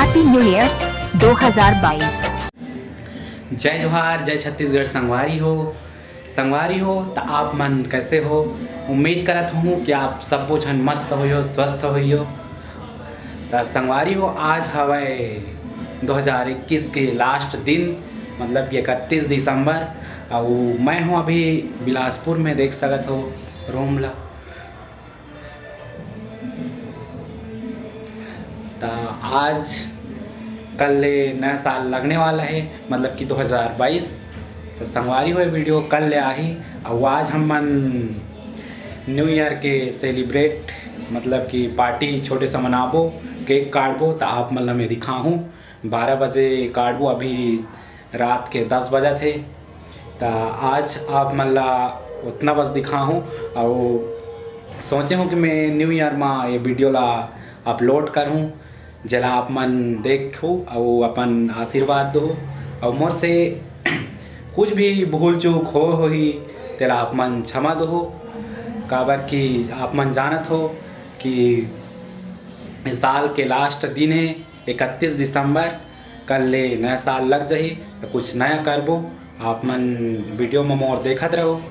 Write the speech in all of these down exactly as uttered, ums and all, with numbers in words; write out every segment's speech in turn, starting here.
Happy New Year दो हज़ार बाईस। जय जोहार, जय छत्तीसगढ़ संगवारी हो। संगवारी हो, त आप मन कैसे हो? उम्मीद करत हूँ कि आप सब्बो झन मस्त होइहो, स्वस्थ होइहो। त संगवारी हो, आज हवय दो हज़ार इक्कीस के लास्ट दिन, मतलब कि इकतीस दिसंबर। अउ मैं हूँ अभी बिलासपुर में, देख सकत हो रूम ला। त आज कल ले नया साल लगने वाला है, मतलब कि दो हज़ार बाईस। त संगवारी हो, ये वीडियो कल ले आही। अउ आज हमन न्यू ईयर के सेलिब्रेट, मतलब कि पार्टी छोटे से मनाबो, केक काटबो। त आप मन ला मैं दिखाहूँ, बारह बजे काटबो, अभी रात के दस बजत हे। त आज आप मन ला उतना बस दिखाहूँ, अउ सोचे हूँ कि मैं न्यू ईयर मा ये वीडियो ला अपलोड करहूँ, जेला आप मन देखहू अउ अपन आशीर्वाद दो। अउ मोर से कुछ भी भूल चूक हो होही, तेला आप मन क्षमा दो, काबर कि आप मन जानत हो कि इस साल के लास्ट दिन है, इकतीस दिसंबर। कल ले नया साल लग जाही, त कुछ नया करबो। आप मन वीडियो में मोर देखत रहो।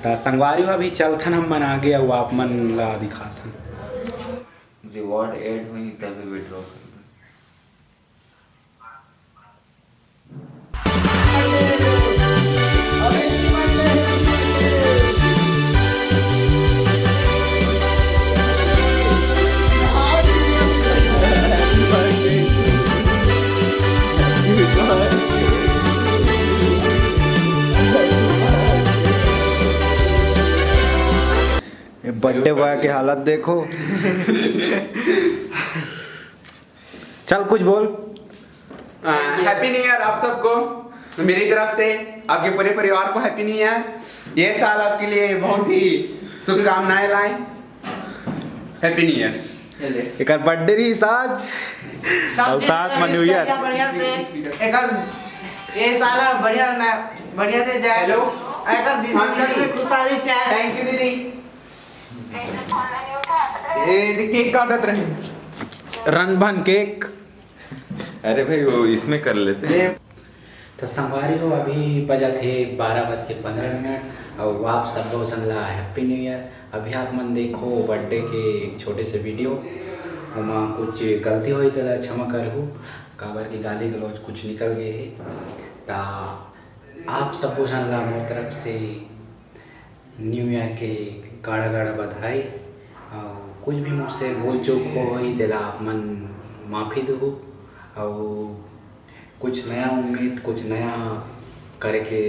त संगवारी हो, अभी चलथन हम मन आगे, अउ आप मन ला दिखाथन। रिवॉर्ड ऐड होही तभी विड्रॉ करना। ये बर्थडे बॉय की हालत देखो। चल कुछ बोल। हैप्पी न्यू ईयर आप सबको मेरी तरफ से, आपके पूरे परिवार को हैप्पी न्यू ईयर। ये साल आपके लिए बहुत ही शुभकामनाएं लाए। Happy new year. एकर बर्थडे रही आज, अउ साथ में न्यू ईयर। बढ़िया से एकर ये साल बढ़िया ना, बढ़िया से जाए। हेलो। एकर हाँ दीदी। खुशहाली चाहे। थैंक यू दीदी। ए, केक काटत रहे। रनभन केक। अरे भाई, वो इसमें कर लेते हैं। त संगवारी हो, अभी बजत हे बारह बज के पंद्रह मिनट, अउ आप सब्बो झन ला हैप्पी न्यू ईयर। अभी आप मन देखो बर्थडे के एक छोटे से वीडियो, ओमा कुछ गलती होही तेला क्षमा करहू, काबर कि गाली गलौज कुछ निकल गए हे। त आप सब्बो झन ला मोर तरफ से न्यू ईयर के गाड़ा गाड़ा बधाई। अउ कुछ भी मोर से भूल चूक होही तेला आप मन माफी दो, अउ कुछ नया उम्मीद, कुछ नया करे के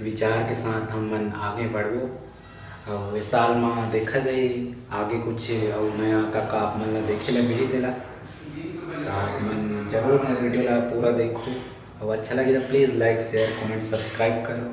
विचार के साथ हम मन आगे बढ़बो। अउ ए साल म देखा जाही आगे कुछ अउ नया का, का आप मन ला देखे ला मिली तेला। त आप मन जरूर मोर वीडियो ला पूरा देखो, अउ अच्छा लगे त please like, share, comment, subscribe करो।